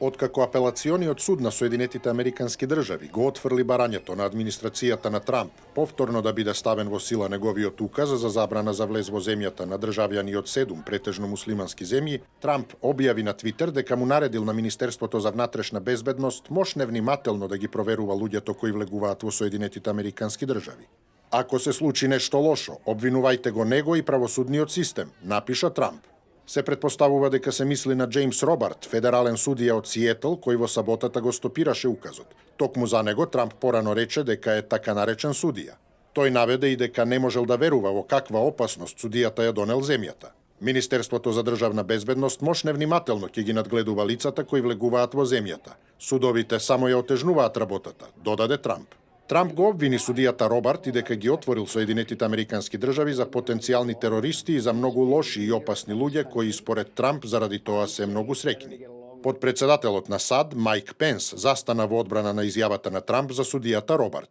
Откако апелациониот суд на Соединетите Американски држави го отфрли барањето на администрацијата на Трамп повторно да биде ставен во сила неговиот указ за забрана за влез во земјата на државјани од 7 претежно муслимански земји, Трамп објави на Твитер дека му наредил на Министерството за внатрешна безбедност мошне внимателно да ги проверува луѓето кои влегуваат во Соединетите Американски држави. Ако се случи нешто лошо, обвинувајте го него и правосудниот систем, напиша Трамп. Се претпоставува дека се мисли на Джеймс Робарт, федерален судија од Сиетл, кој во саботата го стопираше указот. Токму за него Трамп порано рече дека е така наречен судија. Тој наведе и дека не можел да верува во каква опасност судијата ја донел земјата. Министерството за државна безбедност мошне внимателно ќе ги надгледува лицата кои влегуваат во земјата. Судовите само ја отежнуваат работата, додаде Трамп. Трамп го обвини судијата Робарт и дека ги отворил Соединетите Американски држави за потенцијални терористи и за многу лоши и опасни луѓе кои според Трамп заради тоа се многу среќни. Подпредседателот на САД, Майк Пенс, застана во одбрана на изјавата на Трамп за судијата Робарт.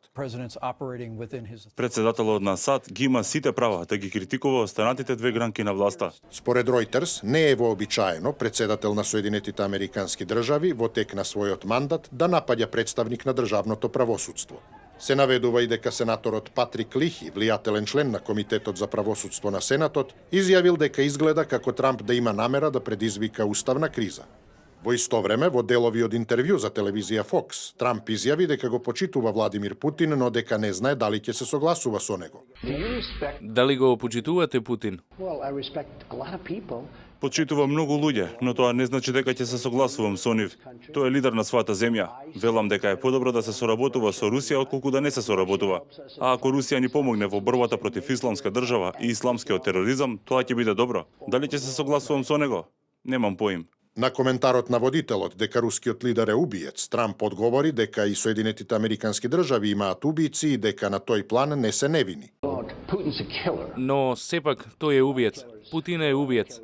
Председателот на САД ги има сите права да ги критикува останатите две гранки на власта. Според Ројтерс, не е вообичаено председател на Соединетите Американски држави во тек на својот мандат да напаѓа представник на државното правосудство. Се наведува и дека сенаторот Патрик Лихи, влијателен член на Комитетот за правосудство на Сенатот, изјавил дека изгледа како Трамп да има намера да предизвика уставна криза. Во исто време, во делови од интервју за телевизија Fox, Трамп изјави дека го почитува Владимир Путин, но дека не знае дали ќе се согласува со него. Дали го почитувате Путин? Почитувам многу луѓе, но тоа не значи дека ќе се согласувам со нив. Тој е лидер на својата земја. Велам дека е подобро да се соработува со Русија отколку да не се соработува. А ако Русија ни помогне во борбата против исламска држава и исламскиот тероризам, тоа ќе биде добро. Дали ќе се согласувам со него? Немам поим. На коментарот на водителот дека рускиот лидер е убиец, Трамп одговори дека и Соединетите Американски држави имаат убијци и дека на тој план не се невини. Но сепак тој е убиец. Путин е убиец.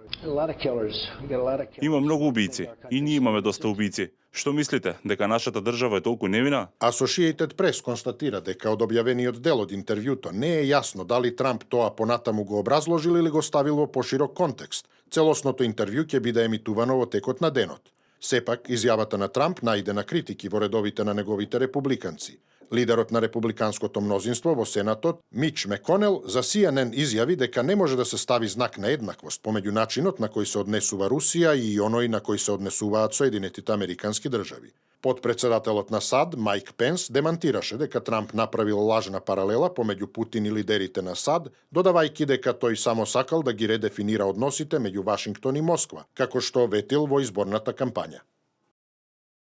Има многу убијци и ние имаме доста убијци. Што мислите, дека нашата држава е толку невина? Associated Press констатира дека од објавениот дел од интервјуто не е јасно дали Трамп тоа понатаму го образложил или го ставил во поширок контекст. Целосното интервју ќе биде емитувано во текот на денот. Сепак, изјавата на Трамп најде на критики во редовите на неговите републиканци. Лидерот на републиканското мнозинство во Сенатот, Мич Меконел, за CNN изјави дека не може да се стави знак на еднаквост помеѓу начинот на кој се однесува Русија и оној на кој се однесуваат Соединетите Американски држави. Подпредседателот на САД, Майк Пенс, демантираше дека Трамп направил лажна паралела помеѓу Путин и лидерите на САД, додавајќи дека тој само сакал да ги редефинира односите меѓу Вашингтон и Москва, како што ветил во изборната кампања.